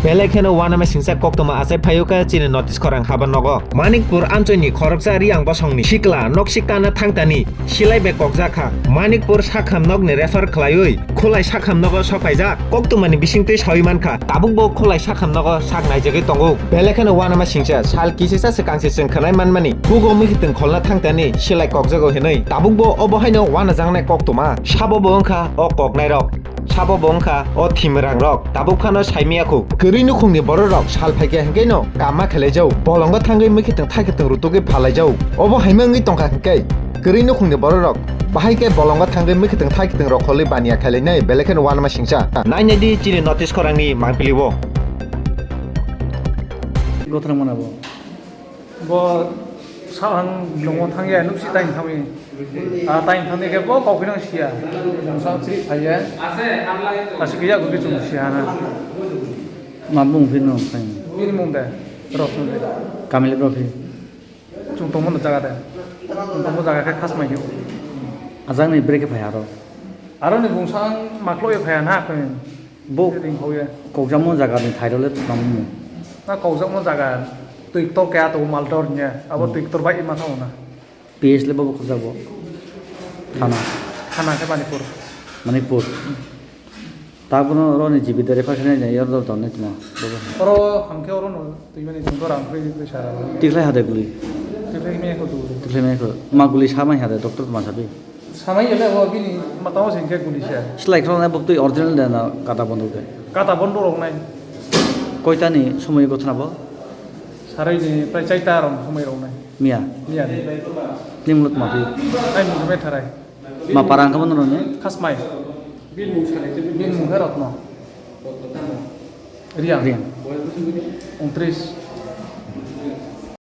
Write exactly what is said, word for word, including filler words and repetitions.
Belai kheno uanama singcha koktwma achai phaio kha chini North East khorang haba nogo. Manikpur amchoini khoroksa Riang bosongni sikla nok siktana thangtani silai bai kokjak kha. Manikpur sakham nokni refer khlaiwi Khulai sakham nogo sok phaijak. Koktwmani bisingtwi sawi mankha, tabukbo Khulai sakham nogo sak naijagwi tongo. Belai kheno uanama singcha sal kisisa se kangse chwng khwnai manmani bugo mwkhitwng kholna thangtani silai kokjago hinwi. Tabukbo obo haino uanajaknai koktwma. Sabo bo wngkha o koknairok. Sabo bo wngkha o thimirangrok. Tabuk phano saimaya khu. Kwrwi nukhungni bororok sal phaikha hinkhe no kama khelaijao. Bolongo thangwi mwkhitwng thaikitwng rutugwi phalaijao. Obo haima wngwi tongkha hinkhe kwrwi nukhungni bororok bahai khe bolongo thangwi mwkhitwng thaikitwng rok kholwi baniya khailainai belai kheno uanama singcha. Nainai di chini North East khorangni mangpili o. Gothram mana bo. Bo sahang nongo thangya, nuksi taini thangwi. Ah, taini thangni khe bo kok phino siya. Sa chiri phaiya. Asi kiya gurbi chung siya na. Ma bung phino phai. Bini mung de. Rok phino de. Kamile bro phi. Chung tongmo no jaga de. Chung tongmo jaga khe khas mai hiyo. Ajang ni break phai aro. Aro ni bung sang maklo ye phai na khe. Bo ring khau ye. Kokjamo jaga ni thairole tamo. Na kokjamo jaga. Twi ktor kaya to mal dor nya. Abo twi ktor bai ma thau na. P S le bobo khobjak bo. Thana. Thana khe Manipur. Manipur. Ta bono oro ni G B dere phai khene yor dor dor ne tuma. Bobo. Oro hamkhe oro no twi mani jung dor ang phai phai sara. Tikhlai hade guli. Tikhlai me ko tu. Tikhlai me ko. Ma guli samai hade doctor tuma sabi. Samai yele abo bini matao sing khe guli se. Slai khro na bok twi original de na kata bondo de. Kata bondo rok nai. Koita ni somoi gothna bo? Sarai ni prai chaita rok somoi rok nai. Miya. Miya ni. Ning lut ma phi. Ai mung khe tharai. Ma para ang khe bono ni? Khasmai. Bini mung khe Rotno. Riang. Riang. Untris.